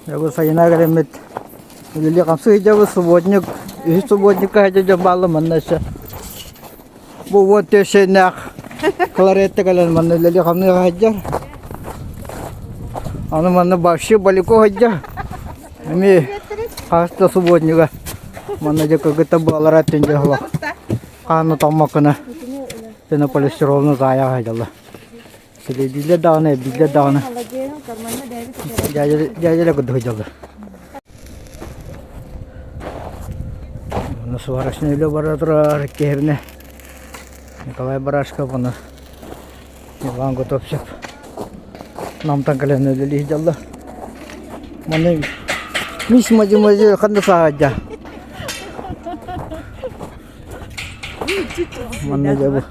Дьэ сайына кэлэммит үлэлии-хамсыы сылдьабыт субботник, үһүс субботникка сылдьар дьон бааллар манна өссө. Бу 14 сэннээх Кларетта кэлэн манна үлэлии-хамныы сылдьар. Аны манна вообще балико сылдьар. Эмиэ хас да субботнига манна дьэ кыргыттар буолара өттүн дьэ олох хааны тоҥмоккуна пенополистиролну заайа сылдьаллар. Силийдииллэр даҕаны, эбдииллэр даҕаны дьээдьэлэ курдук сылдьаллар. Уонна сварочнай үлэ бара турар киһибинэ Николай Барашков уонна Иван Готовцев Намтан кэлэн үлэлии сылдьаллар. Манна мисс мадемуазель ханна саҕайда? Манна дьэ бу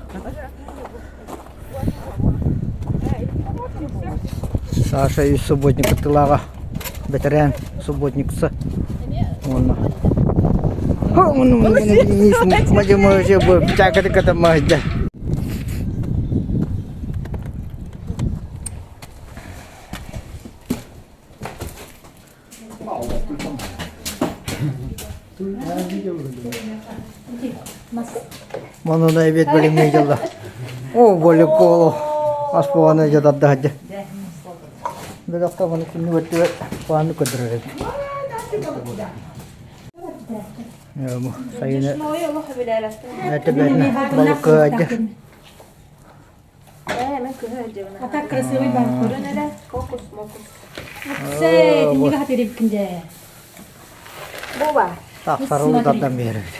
Саша үс субботник кыттыылааҕа бэтэрээн субботница уонна Манна эбиэт бэлэмҥэ дьалла. О, волейбол ас буолан дьэ тардаһадьа. Бөлөхтө маны күннүк өттүгэр пааны көрдөрөр эбит. Сайыны балыкка А так красивый бар. Сэ, хатырыбкин дьэ. Тахсарылы тардан биэрэбит.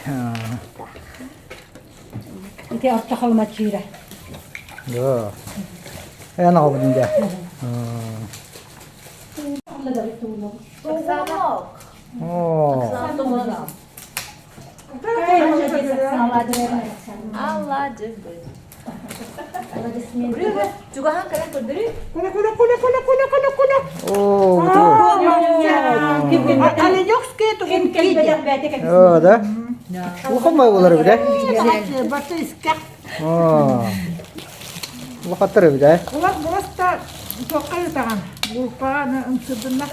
Ити орто холмачыыра. Да. Эн аҕабын дьэ. О. Чугаһаан кэлэн көрдөрүү. Кула кула кула кула кула кула кула. О, Оленевская тугун О, да? Улахан бай болар эбит, э? Баты исках. О. Улахаттар эбит, э? Улах просто тоққа ытаҕан. Группаҕа ымсырдынна.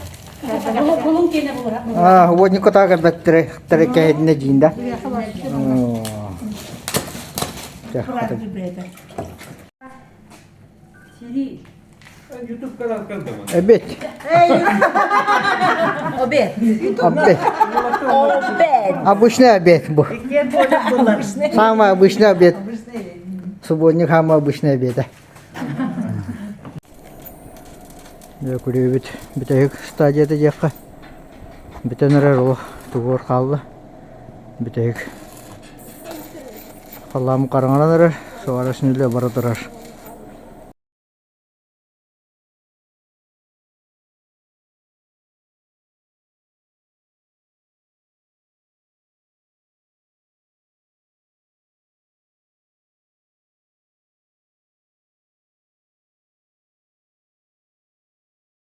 Кулун киэнэ булар. А, уонньукка таа кэлбэттэрэ, кэһэдинэ дьиин да. Обед. Обед. Обед. Обед. Обычный обед был. Самый обычный обед. Субботник самый обычный обед. Дьэ күрүөбүт бүтэһик стадията диэххэ бүтэн эрэр олох тугуор хаалла. Бүтэһик халлаан хараҥаран эрэр, сыбарас нүлэ бара турар.